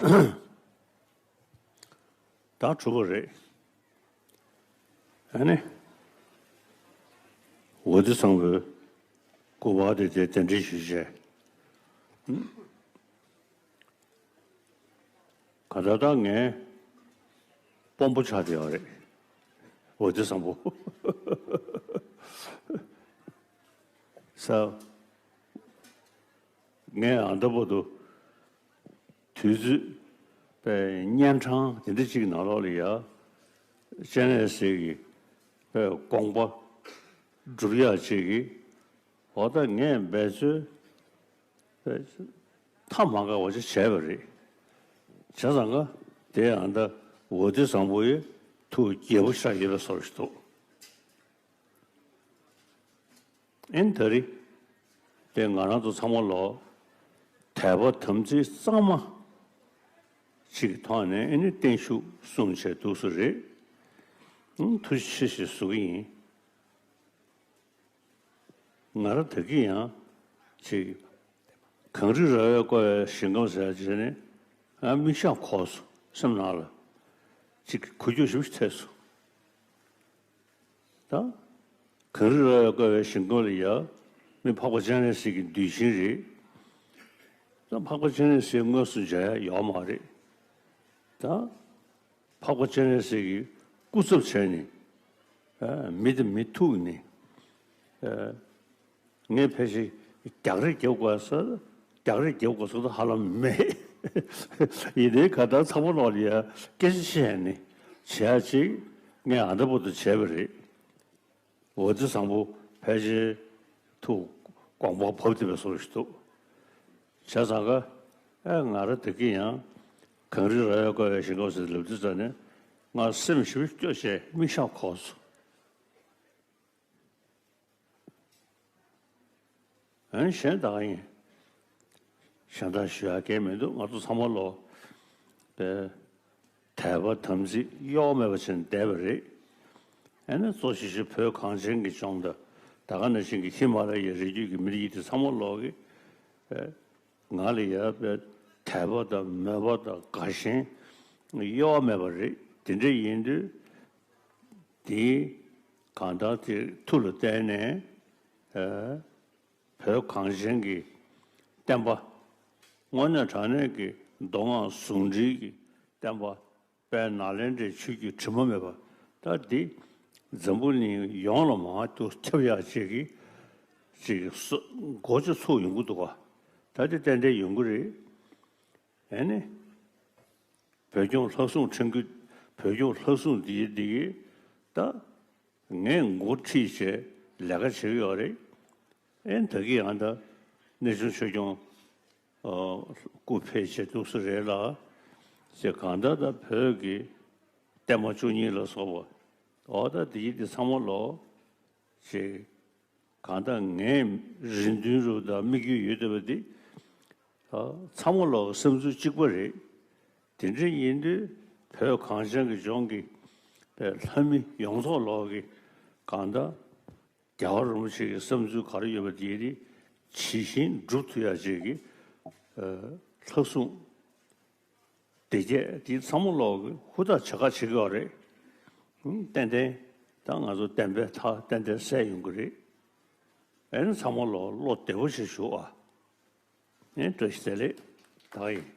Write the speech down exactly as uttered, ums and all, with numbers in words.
ད་གྲུབ་པ་རེད། ཨ་ནི། འོ་དེ་བཟང་པོའི་སྐུ་པར་དེ་དེ་གདན་འདྲེན་ཞུས་བྱས། ག་ད་ད་ངས་དཔོན་པོ་ཆགས་བསྡད་ཡོད་རེད། འོ་དེ་བཟང་པོ། ས། ངས་ཨ་ད་བར་དུ་དུས་ཚོད་པའི་གཉན་འཕྲང་དེ་འདྲ་ཅིག་ནང་ལོགས་ལ་ཡ། སྤྱན་རས་གཟིགས་ཀྱི་པའི་དགོངས་པ་སྒྲུབ་ཡག་ཅིག་གི་འོ་ད་ངས་འབད་རྩོལ་པའི་ཐབས་མ་འགག་པ་ཅིག་བྱས་པ་རེད། བྱས་ཙང་ཀ་དེ་ཨ་ད་འོ་དེ་བཟང་པོ་ཡི་ཐུགས་དགྱེས་པོ་ཤར་ཡོད་པའི་བཟོ་ཞིག་འདུག་ཨེ་ནི་ད་རེས་དེ་ང་རང་ཚོ་ཚང་མ་ལོ་དད་པ་དམ་ཚིག་གཙང་མ་ཅིག་གི་ཐོག་ནས་ཨེ་ནི་བརྟན་བཞུགས་གསུངས་བྱས་འདུག་སེ་རེད། ཨང་། ཐུགས་རྗེ་ཆེ་ཞེས་ཞུ་གི་ཡིན། ང་རང་ད་གིན་ཡང་ཅིག་གངས་རི་ར་བས་བསྐོར་བའི་ཞིང་ཁམས་ཟེར་བྱས་ནས་ཨ་མིག་ཞགས་འཁོར་སོང་། སེམས་ནང་ལ་ཅིག་གུ་ཁྱུག་ཞིག་ཐེབས་སོང་། ད། གངས་རི་ར་བས་བསྐོར་བའི་ཞིང་ཁམས་ལ་ཡ། མི་འཕགས་པ་སྤྱན་རས་གཟིགས་ཀྱི་གདུལ་ཞིང་རེད། ད་འཕགས་པ་སྤྱན་རས་གཟིགས་དངོས་སུ་མཇལ་ཡ་ཡོད་མ་རེད། ད། འཕགས་པ་སྤྱན་རས་གཟིགས་ཀྱི་སྐུ་ཚབ་བྱས་ནས། ཨ། མི་དང་མི་ཐུག་ནས། ཨ། ངས་ཕལ་ཆེར་རྒྱག་རེས་རྒྱབ་དགོས་ས། རྒྱག་རེས་རྒྱབ་དགོས་ས་ད་ཧ་ལམ་མེད། ཡིན་ནའི་ག་ད་ཚང་མ་ལོག་ལ་ཡ་སྐད་ཆ་བཤད་ནས་བྱེད་ཡ་ཅིག་ངས་ཨ་ད་བར་དུ་བྱས་པ་རེད། འོ་དེ་བཟང་པོ་ཕལ་ཆེར་ཐུགས་དགོངས་པ་བབས་བསྡད་པའི་བཟོ་ཞིག་འདུག་བྱས་ཙང་ཀ་ཨེ་ང་རང་ད་གིན་ཡང་གངས་རི་ར་བས་བསྐོར་བའི་ཞིང་ཁམས་ཟེར་ལབ་དུས་ཙ་ནས་ང་སེམས་ཞེ་པོ་སྐྱོ་བྱས་མིག་ཞགས་འཁོར་སོང་། ཨན་གཞན་ད་ག་ཡིན། གཞན་དག་ཞུ་ཡག་གང་མི་འདུག་ང་ཚོ་ཚང་མ་ལོ། དེ། དད་པ་དམ་ཚིག་གཡོ་བ་མེད་པ་བྱས་ནས་བསྡད་པ་རེད། ཨ་ནི་གཙོ་ཆེ་ཤོས་བོད་གངས་ཅན་གྱི་ལྗོངས་དང་ད་ག་ནང་བཞིན་གྱི་ཧི་མ་ལ་ཡའི་རི་རྒྱུད་ཀྱི་མི་རིགས་དེ་ཚང་མ་ལོག་གི། ཨ། ང་ལ་ཡ་བའི་དད་པ་དང་མོས་པ་དང་དགའ་ཞེན་གཡོ་བ་མེད་པ་རེད། དེ་འདྲ་ཡིན་དུས། དེའི་གང་ལྟར་དེ་མཐུ་ལ་བརྟེན་ནས། ཨ། བོད་གངས་ཅན་གྱི་བསྟན་པ། དངོས་གནས་དྲང་གནས་ཀྱི་མདོ་སྔགས་ཟུང་འབྲེལ་གྱི་བསྟན་པ། དཔལ་ནཱ་ལེནྡྲའི་ཆོས་བརྒྱུད་དྲི་མ་མེད་པ། ད་འདི་འཛམ་བུ་གླིང་ཡོངས་ལ་མར་དུ་ཁྱབ་ཡག་ཅིག་གི་ཅིག་སོ་སྒོ་ཅིག་ཚུགས་ཡོང་གི་འདུག་ག་ད་འདི་ཏན་ཏན་ཡོང་གི་རེད། ཨེ་ནི། བོད་སྐྱོང་ལྷ་སྲུང་ཁྲིམས་ཀྱི། བོད་སྐྱོང་ལྷ་སྲུང་འདི་འདི་གི་ད། ངས་འགོ་ཁྲིད་བྱས་ལས་ཀ་བྱེད་ཀྱི་ཡོད་རེད། ཨེ་ད་གི་ཡང་ད་གནས་ཆུང་ཆོས་སྐྱོང་ཨ་སྐུ་ཕེབས་བྱས་འདུག་སེ་རེད་ལ། ཅེས་གང་ལྟར་ད་བོད་ཀྱི་བསྟན་པ་བཅུ་གཉིས་ལ་སོགས་པ་འོ་ད་འདི་འདི་ཚང་མ་ལོ། ཅེས་གང་ལྟར་ངས་རེ་འདུན་རུ་དང་དམིགས་ཡུལ་ཡོད་བསྡད་པ་འདི། ཨ་ཚང་མ་ལོ་བསམ་ཚུལ་གཅིག་པ་རེད། དེ་འདྲ་ཡིན་དུས་བོད་གངས་ཅན་གྱི་ལྗོངས་ཀྱི་ལྷ་མི་ཡོངས་རྫོགས་ལོག་གི་གང་ལྟར་རྒྱལ་བ་རིན་པོ་ཆེ་གི་བསམ་ཚུལ་ག་རེ་ཡོད་པ་དེ་ནི་ཇི་བཞིན་སྒྲུབ་ཐུབ་ཡ་ཅིག་གི་ལྷ་སྲུང་སྡེ་བརྒྱད་དེ་ཚང་མ་ལོག་གི་ཧུར་ཐག་བྱེད་ཁ་བྱེད་ཀྱི་ཡོད་རེད། ཏན་ཏན་ད་ང་ཚོ་བདེན་པའི་མཐའ་ཏན་ཏན་གསལ་ཡོང་གི་རེད། ཨེ་ནི་ཚང་མ་ལོག་བློ་བདེ་པོ་ཞིག་བཞུགས་ཨ། ཨེ་བཀྲ་ཤིས་བདེ་ལེགས། ད་ཡིན།